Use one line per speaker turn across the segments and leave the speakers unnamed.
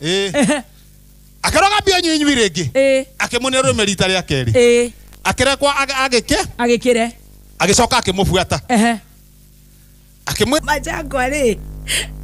Ĩĩ. Akĩroga mbia nyuinyui rĩngĩ. Akĩmũne rũme rita rĩa kerĩ. Akĩrekwo agĩke.
Agĩkĩre.
Agĩcoka akĩmũbuata. Akĩmwĩ
Majangwa rĩ.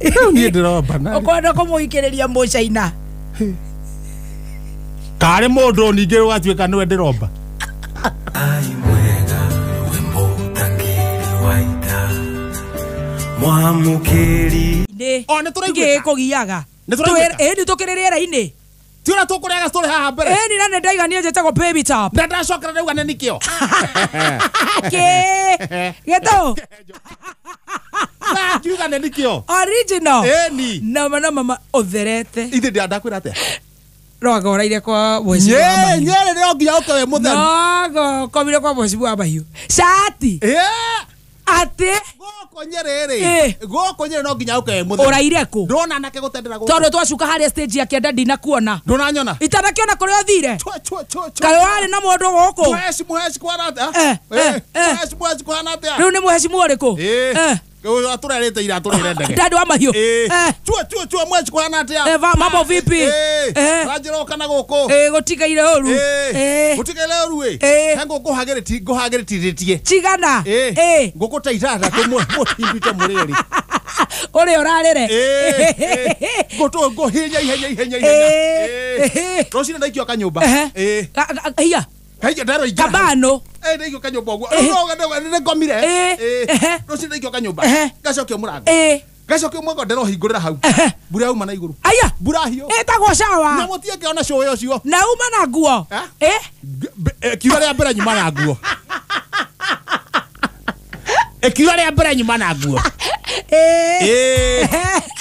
Rĩu niĩ ndĩromba na
Ũkwenda kũmũikĩrĩria mũcaina.
Karĩ mũndũ ningĩ ũgatuĩka nĩwe ndĩromba.
Ai mwega wĩmũtangĩri wa ita mwamũkĩri
Nĩ.
O, nĩ tũraiguĩka.
Ngĩ kũgiaga.
Nĩ tũraiguĩka.
Ĩĩ nĩ tũkĩrĩ rĩera-inĩ.
Ti ũrĩa tũkũrĩaga story haha mbere.
Ĩĩ nĩ na nĩ ndaiga niĩ njĩtagwo baby top.
Na ndacokera ndauga nĩ nĩkĩo.
Kĩ. Gĩtũ.
Na ngiuga nĩ nĩkĩo.
Original.
Ĩni.
Nama na mama ũtherete.
Ithe ndakwĩra atĩa?
Rwaga ũraire kwa mwecibu wa
Nyee,
mahiũ.
nyere nĩ nginya ũke wĩ mũtheru.
Nogo komire kwa mwecibu wa mahiũ. Cati.
Ĩĩ.
Atĩ
Gũkũ Nyĩrĩ rĩ.
Ĩĩ.
Gũkũ Nyĩrĩ no nginya ũke wĩ mũtheru.
ũraire kũ?
Ndona anake gũtendera gũkũ.
Tondũ twacuka harĩa stage ya kĩanda ndinakuona.
Ndũnanyona.
Itanakĩona kũrĩa ũthire.
Chua, chua, chua, chua.
Kaĩ warĩ na mũndũ gũkũ?
Mũheci, mũheci kũhana atĩa?
Eh.
Mũheci, mũheci kũhana atĩa?
Rĩu nĩ mũhecimu ũrĩkũ?
Ĩĩ. Atũrerĩte ira atũrĩre ndege.
Ndandĩ wa mahiũ.
Ĩĩ. Chua, chua, chua, mũheci kũhana atĩa?
Mambo vipi?
Ĩĩ. Ranjĩra ũka na gũkũ.
Gũtigaire ũru.
Ĩĩ. Gũtigaire ũru ĩ.
Ĩĩ.
He ngũkũ ngũhagĩrĩtithĩtie.
Cigana.
Ĩĩ. Ngũkũ ta ithathatũ mũtimbĩte mũrĩ erĩ.
Ũrĩa ũrarĩre.
Ĩĩ. Ngũtũ ngũhinya ihenya ihenya ihenya.
Ĩĩ.
Ĩĩ. Rũcinĩ ndaikio kanyũmba.
Ehe.
Ĩĩ.
Hiya.
Kaingĩ nderwo ingĩra.
Kabano.
Ĩĩ ndaikio kanyũmba ũguo. Rĩu no ngomire.
Ĩĩ.
Ĩĩ.
Ehe.
Rũcinĩ ndaikio kanyũmba.
Ehe.
Ngacokio mũrango.
Ĩĩ.
Ngacokio mũrango ndĩrohingũrĩra hau.
Ehe.
Mbura yauma na igũrũ.
Aya.
Mbura hiũ.
Ĩtagwo
Na
shawa.
mũtiĩke ona cũĩ ũcio.
Na uma na nguo.
Eh?
Ĩ?
Kiuga rĩa mbere nyuma na nguo. Kiuga rĩa mbere nyuma na nguo.
Ĩĩ.
Ĩĩ.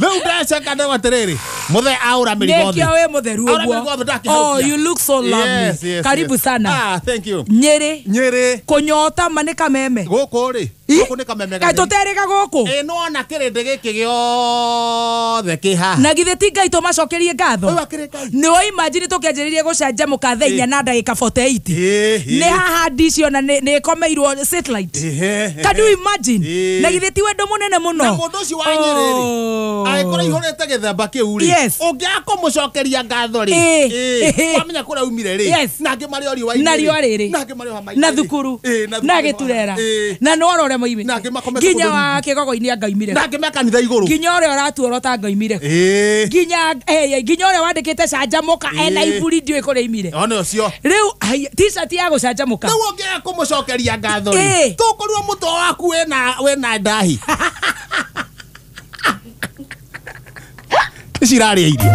Rĩu ndacoka ndauga atĩrĩrĩ, mũthee aũra mĩrigo
Nĩkĩo
thĩ.
wĩ mũtheru
Aũra
ũguo.
mĩrigo thĩ ndakĩhaukia.
Oh, you look so lovely.
Yes, yes,
Karibu
yes.
sana.
Ah, thank you.
Nyĩrĩ.
Nyĩrĩ.
Kũnyota ma nĩ kameme.
Gũkũ rĩ, gũkũ nĩ kameme
Kaĩ
gatheri.
tũterĩga gũkũ?
Ĩ nĩwona kĩrĩndĩ gĩkĩ gĩothe kĩ haha.
Na githĩ ti Ngai tũmacokerie ngatho?
Ũyũ akĩrĩ Ngai.
Nĩ wa imagine tũkĩanjĩrĩria gũcanjamũka thaa inya na ndagĩka 48.
Ĩĩ, ĩĩ.
Nĩ haha ndici ona nĩ ĩkomeirwo satellite.
Ĩhĩ,
Can you imagine?
Ĩĩ.
Na githĩ ti wendo mũnene mũno?
Na mũndũ ũcio wa Nyĩrĩ rĩ,
Oh.
angĩkorwo aihũrĩte gĩthemba kĩu rĩ,
Yes.
ũngĩaga kũmũcokeria ngatho rĩ,
Ĩĩ.
ĩĩ,
Ĩĩ.
wamenya kũrĩa aumire rĩ,
Yes.
na angĩ marĩ o riũa-inĩ
Na
rĩ,
riũa rĩrĩ.
na angĩ marĩ o hama-inĩ
Na
rĩ.
thukuru.
Ĩĩ, na
Na
thukuru.
gĩturera.
Ĩĩ.
Na nĩwona ũrĩa moimĩte.
Na angĩ makomete
Nginya
kũndũ
wa kĩgogo-inĩ angaimire.
Na angĩ me kanitha igũrũ.
Nginya ũrĩa ũratuorota angaimire.
Ĩĩ.
Nginya nginya ũrĩa wandĩkĩte canjamũka ena
Ĩĩ.
iburi ndiũĩ kũrĩa aimire.
One ũcio.
Rĩu haiya, t-shirt ya gũcanjamũka.
Rĩu ũngĩaga kũmũcokeria ngatho rĩ,
Ĩĩ.
tũkũrwo mũtwe waku wĩna ndahi. Ici irarĩa irio.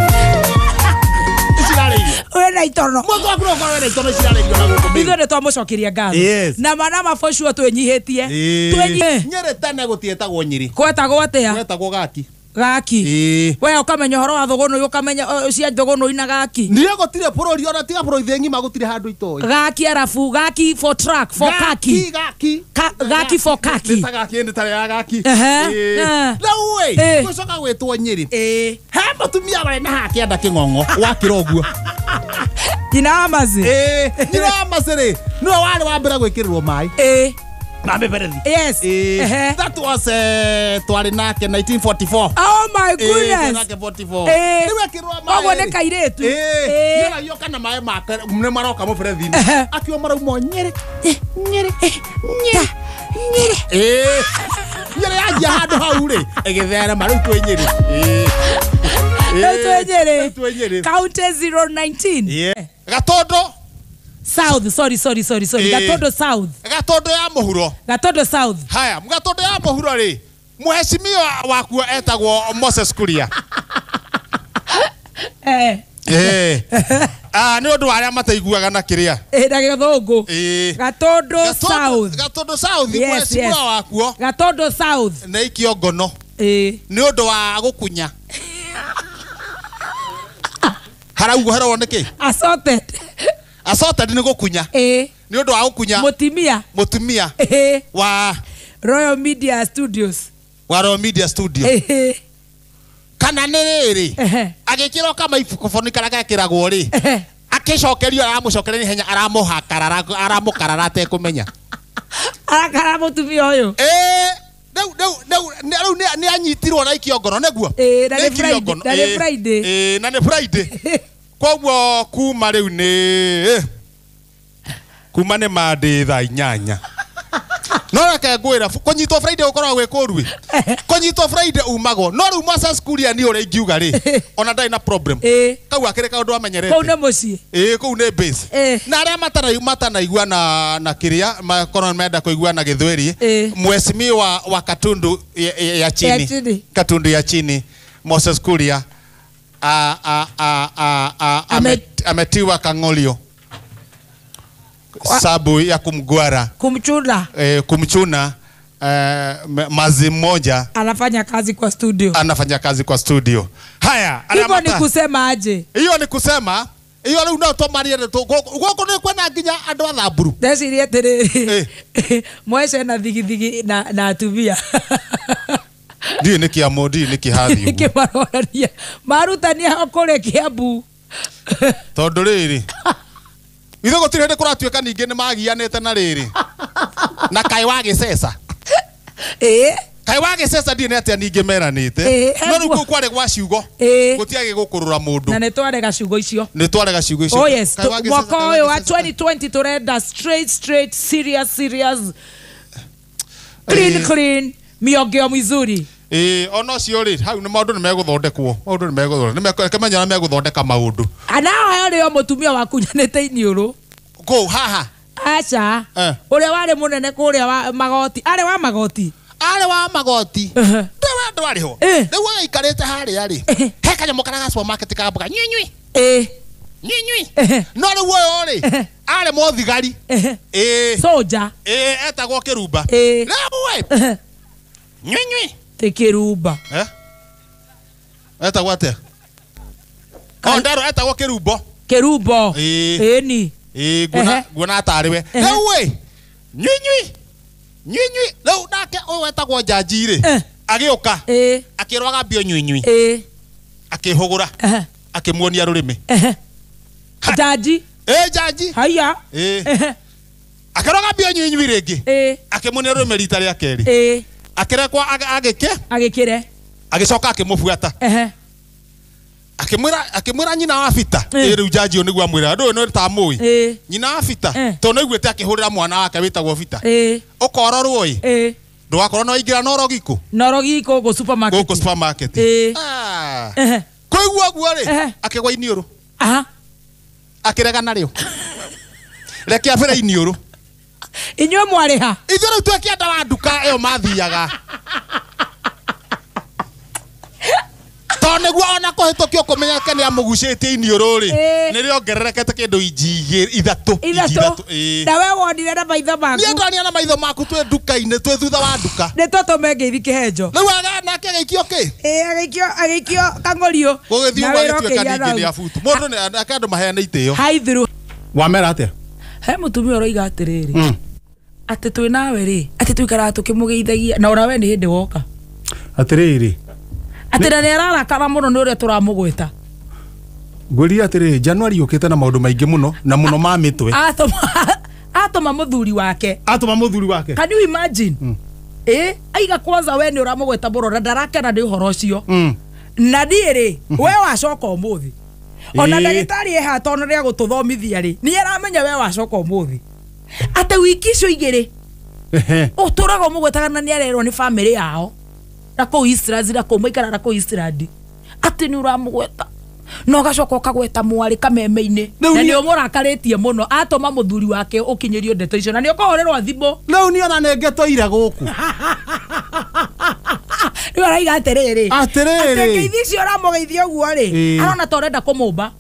Ici irarĩa irio.
Wĩna itono.
Mũtwe waku no ũkorwo wĩna itono ici irarĩa irio na gũkũ mĩrũ.
Ithuĩ nĩ twamũcokeria ngatho.
Yes.
Na mana for sure twĩnyihĩtie.
Ĩĩ.
Twĩnyi-
Nyĩrĩ tene gũtietagwo Nyĩrĩ.
Gwetagwo atĩa?
Gwetagwo gaki.
Gaki.
Ĩĩ.
We ũkamenya ũhoro wa thũgũnũi ũkamenya cia thũgũnũi na gaki.
Niĩ gũtirĩ bũrũri ona tiga bũrũri thĩ ng'ima gũtirĩ handũ itoĩ.
Gaki arabu, gaki for truck, for kaki.
Gaki.
Gaki for kaki.
Nĩ ta gaki nĩ ta ya gaki.
Ehe.
Ĩĩ.
Eh.
Rĩu ĩ,
Ĩĩ.
gũcoka gwĩtwo Nyĩrĩ.
Ĩĩ.
He mũtumia warĩ na haha kĩanda kĩng'ong'o wakĩra ũguo.
Nyina wa Mazi.
Ĩĩ. Nyina wa Maci rĩ, nĩwe warĩ wa mbere gwĩkĩrĩrwo maĩ.
Ĩĩ.
Na mĩberethi.
Yes.
Ĩĩ.
Ehe.
That was twarĩ nake 1944.
Oh my
Ĩĩ, twarĩ
goodness.
nake 44.
Ĩĩ.
Rĩu ekĩrwo maĩ
Ũguo nĩ
rĩ.
kairĩtu.
Ĩĩ.
Ĩĩ.
Nĩaragio kana maĩ make nĩ maroka mũberethi-inĩ.
Ehe.
Akiuga marauma o Nyĩrĩ. Nyĩrĩ. Nyĩrĩ. Nyĩrĩ. Ĩĩ. Nyĩrĩ yanjia handũ hau rĩ, ĩgĩtherema rĩu twĩ Nyĩrĩ. Ĩĩ.
Rĩu twĩ Nyĩrĩ.
Rĩu twĩ Nyĩrĩ.
County 019.
Yeah. Gatondo.
South, sorry, sorry, sorry, sorry.
Ĩĩ.
Gatondo South.
Gatondo ya mũhuro.
Gatondo South.
Haya, Gatondo ya mũhuro rĩ, mũhecimiwa wakuo etagwo Moses Kuria.
Eh.
Ĩĩ. Ah, nĩ ũndũ wa arĩa mataiguaga na kĩrĩa.
Eh, na gĩthũngũ.
Ĩĩ.
Gatondo South.
Gatondo South,
Yes,
mũhecimiwa
yes.
wakuo
Gatondo South.
nĩ ikio ngono
Ĩĩ.
nĩ ũndũ wa gũkunya. Harauguo harauo nĩkĩ?
Assorted.
Assorted nĩ gũkunya.
Ĩĩ.
Nĩ ũndũ wa gũkunya
Mũtimia.
mũtumia
Ĩĩ.
wa
Royal Media Studios.
wa Royal Media Studio.
Ĩĩ.
Kana nĩ rĩrĩ
Ehe.
agĩkĩrwo kamaibukoboni karĩa gekĩragwo rĩ
Ehe.
akĩcokerio aramũcokeria na ihenya aramũhakarara aramũkarara atekũmenya.
Arakara mũtumia ũyũ.
Ĩĩ. Rĩu nĩ anyitirwo na ikio ngoro nĩguo.
Na nĩ Friday, na nĩ Friday.
Na nĩ Friday. Koguo kuma rĩu nĩ kuma nĩ Monday thaa 8. No reke ngwĩra kũnyitwo Friday gũkoragwo gwĩ kũũru. Kũnyitwo Friday umagwo. No rĩu Moses Kuria ni ũrĩa ingiuga rĩ, ona ndarĩ na problem. Kau akĩrĩ kaũndũ amenyerete.
Kũu nĩ mũciĩ.
Kũu nĩ base. Na arĩa matanaigua na kĩrĩa makorwo menda kũigua na Gĩthweri, mheshimiwa wa Katundu ya chini. Katundu ya chini Moses Kuria ametiwa kang'olio. Sabu ya kumgwara,
kumchuna,
kumchuna mazi mmoja
anafanya kazi kwa studio.
Anafanya kazi kwa studio. Haya,
hiyo ni kusema aje?
Hiyo ni kusema hiyo rĩu no tũmarie gũkũ nĩ kwĩna nginya andũ a thamburu.
Ndeciria atĩrĩrĩ, mwece na thigithigi na atumia.
Ndiũĩ nĩ kĩamũ, ndiũĩ nĩ kĩhathi ũguo.
Kĩmaronania marutania o kũrĩa Kĩambu.
Tondũ rĩrĩ ithe gũtirĩ hĩndĩ kũratuĩka ningĩ nĩ magianĩte na rĩrĩ na kaĩ wa gĩceca. Kaĩ wa gĩceca ndiũĩ nĩ atĩa ningĩ meranĩte. No rĩu kũu kwarĩ gwa ciugo. Gũtiagĩ gũkũrũra mũndũ.
Na nĩ twarega ciugo icio.
Nĩ twarega ciugo icio.
Oh yes, mwaka ũyũ wa 2020 tũrenda straight serious serious clean clean miongeo mizuri.
Ona ũcio rĩ hau nĩ maũndũ nĩ megũthondekwo. Maũndũ nĩ megũthondekwo. Nĩ menya megũthondeka maũndũ.
Ana hayo rĩ mũtumia wakunyanĩte iniũrũ.
Kũu haha.
Aca. Ũrĩa warĩ mũnene kũrĩa wa magoti. Arĩ wa magoti.
Arĩ wa magoti. Ndĩwe ndwarĩ ho. Rĩu aikarĩte harĩa rĩ. He kanyamũ karĩa ga supermarket kambuga nyunyui. Nyunyui. No rĩu ũyũ rĩ arĩ mũthigari.
Soja.
Etagwo Kĩrumba. Rĩu we. Nyunyui.
Te Kĩrumba.
Etagwo atĩa? Ndero etagwo Kĩrumbo.
Kĩrumbo. Ĩni.
Nguona atarĩ we. Rĩu we. Nyunyui. Nyunyui. Rĩu nake ũyũ wetagwo njanji rĩ. Agĩũka. Akĩrwo agambio nyunyui. Akĩhũgũra. Akĩmuonia rũrĩmĩ.
Njanji.
Njanji.
Haiya.
Akĩrwo agambio nyunyui rĩngĩ. Akĩmuonia rũrĩmĩ rita rĩa kerĩ. Akĩrekwo agĩke.
Agĩkĩre.
Agĩcoka akĩmũbuata. Akĩmwĩra nyina wa Bita. Rĩu njanji ũyũ nĩguo amwĩra. Andũ ũyũ nĩ ta mũĩ. Nyina wa Bita. Tondũ nĩaiguĩte akĩhũrĩra mwana wake wĩtagwo Bita. Ũkororwo ĩ. Ndũgakorwo nĩ waingĩra Norogiko.
Norogiko gũkũ supermarket.
Gũkũ supermarket. Kũigua ũguo rĩ, akĩgwa iniũrũ. Akĩrega narĩo. Reke abĩre iniũrũ.
Inyuĩ mwarĩha.
Ithuĩ rĩu twekĩenda wa nduka ĩyo mathiaga. Tondũ nĩguo ona kũhĩtũkio kũmenyeke nĩ amũgucĩtie iniũrũ rĩ, nĩ rĩongererekete kĩndũ inji ithatũ.
Na we wonire na maitho maku.
Niĩ ndonire na maitho maku twĩ nduka-inĩ, twĩ thutha wa nduka.
Nĩ tũtũme ngeithi kĩhenjo.
Rĩu nake agĩikio kĩ?
Agĩikio kang'orio.
Gũgĩthiĩ ũguo agĩtuĩka ningĩ nĩ abutu. Mũndũ nĩ andũ maheane itĩo.
Haithirũ.
Wamera atĩa?
He mũtumia ũroiga atĩrĩrĩ. Atĩ twĩ nawe rĩ, atĩ tũikaraga tũkĩmũgeithagia na ona we nĩ hĩndĩ woka.
Atĩrĩrĩ.
Atĩ na nĩ ararakara mũno nĩ ũrĩa tũramũgweta.
Ngwĩrire atĩrĩrĩ, January yũkĩte na maũndũ maingĩ mũno na mũno ma mĩtwe.
Atũma mũthuri wake.
Atũma mũthuri wake.
Can you imagine? Aiga kwanza we nĩ ũramũgweta mũno na ndarakena nĩ ũhoro ũcio. Na niĩ rĩ, we wacoka ũmũthĩ. Ona ndagĩtarĩ eha tondũ nĩ agũtũthomithia rĩ, nĩ aramenya we wacoka ũmũthĩ. Atĩ wiki icio igĩrĩ ũtũraga ũmũgwetaga na nĩ arerwo nĩ famĩlĩ yao na kũu Eastlands na kũu maikaraga kũu Eastland atĩ nĩ ũramũgweta na ũgacoka ũkagweta mwarĩ kameme-inĩ na nĩ ũmũrakarĩtie mũno atũma mũthuri wake ũkinyĩrio ndeto icio na nĩ ũkũhũrĩrwo thimũ.
Rĩu niĩ ona nĩngetũire gũkũ.
Rĩu araiga atĩrĩrĩ, atĩ ngeithi icio ũramũgeithia ũguo rĩ, arona ta ũrenda kũmũmba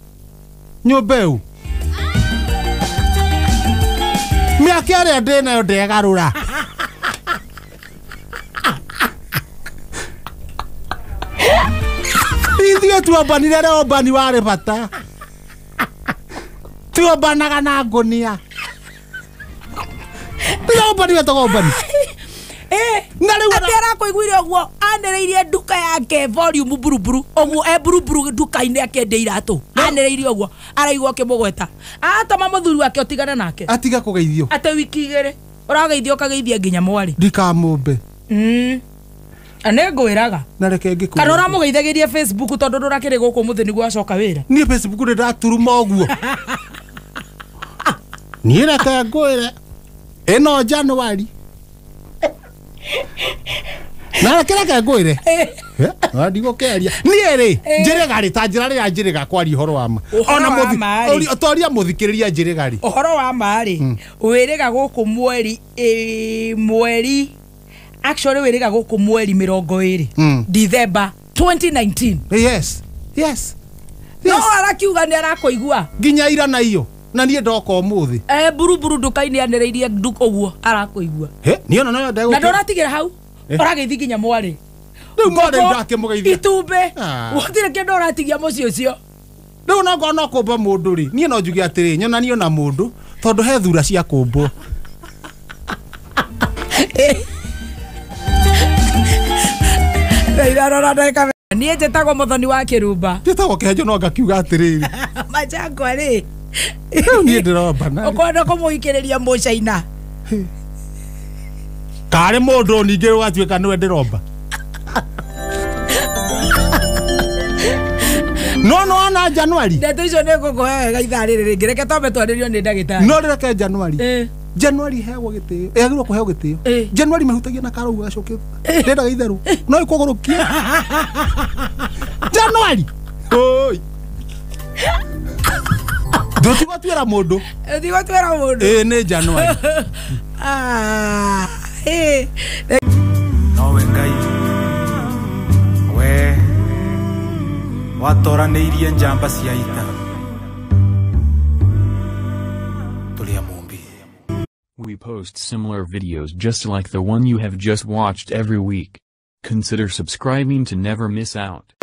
nyũmba ĩu. Mĩaka ĩrĩa ndĩ nayo ndegarũra. Ithuĩ tuombanire rĩ ũmbani warĩ bata. Tuombanaga na ngũnia. Tiga ũmbani wetagwo ũmbani. Na rĩu
atĩ arakũiguire ũguo anĩrĩirie nduka yake volume buruburu ũguo e buruburu nduka-inĩ akĩendia iratũ anĩrĩirie ũguo araigua akĩmũgweta atũma mũthuri wake ũtigane nake
atiga kũgeithio
atĩ wiki igĩrĩ ũrageithio ũkageithia nginya mwarĩ
ndikamũmbe.
Nĩ ngwĩraga
na reke ngĩkwĩre
kana ũramũgeithagĩria Facebook tondũ ndũrakĩrĩ gũkũ mũthĩ nĩguo acoka wĩra.
Niĩ Facebook nĩ ndaturuma ũguo. Niĩ reke ngwĩre ĩno January na reke ngwĩre ndigũkĩaria niĩ rĩ njĩrĩga rĩ ta njĩra rĩrĩa njĩrĩga kwaria ũhoro wa ma ona toria mũthikĩrĩria njĩrĩga rĩ
ũhoro wa ma rĩ wĩrĩga gũkũ mweri mweri actually wĩrĩga gũkũ mweri 20 December 2019.
Yes yes.
No arakiuga nĩ arakũigua
nginya ira na iyo na niĩ ndoka ũmũthĩ
buruburu nduka-inĩ anĩrĩirie nduka ũguo arakũigua.
Niĩ ona no ndegũkĩ
na ndũratigĩra hau ũragĩthiĩ nginya mwarĩ
rĩu mwarĩ ndakĩmũgeithia
itumbĩ gũtirĩ kĩndũ ũratigia mũciĩ ũcio.
Rĩu no ngorwo no kũmba mũndũ rĩ niĩ no njuge atĩrĩ nyonanio na mũndũ tondũ he thura cia kũmbwo.
Niĩ njĩtagwo Mũthoni wa Kĩrumba.
Njĩtagwo Kĩhenjo no ngakiuga atĩrĩrĩ
Machakwa rĩ
rĩu niĩ ndĩromba na
ũkwenda kũmũikĩrĩria mũcaina
karĩ mũndũ ningĩ ũgatuĩka nĩwe ndĩromba. No no na January
ndeto icio nĩ ngũkũhe wega ithaa rĩrĩ rĩngĩ reke twambe twarĩrio nĩ ndagĩtarĩ.
No reke January January heagwo gĩtĩo yagĩrĩirwo kũheo gĩtĩo. January mahutagia na karau gacũkĩte ndendaga itherũ no ĩkũgũrũkie January oi ndũtigwatuĩra mũndũ
ndũtigwatuĩra mũndũ
ĩĩ nĩ January.
Nowe Ngai we watoranĩirie njamba cia ita tũrĩ a Mũmbi.
We post similar videos just like the one you have just watched every week. Consider subscribing to never miss out.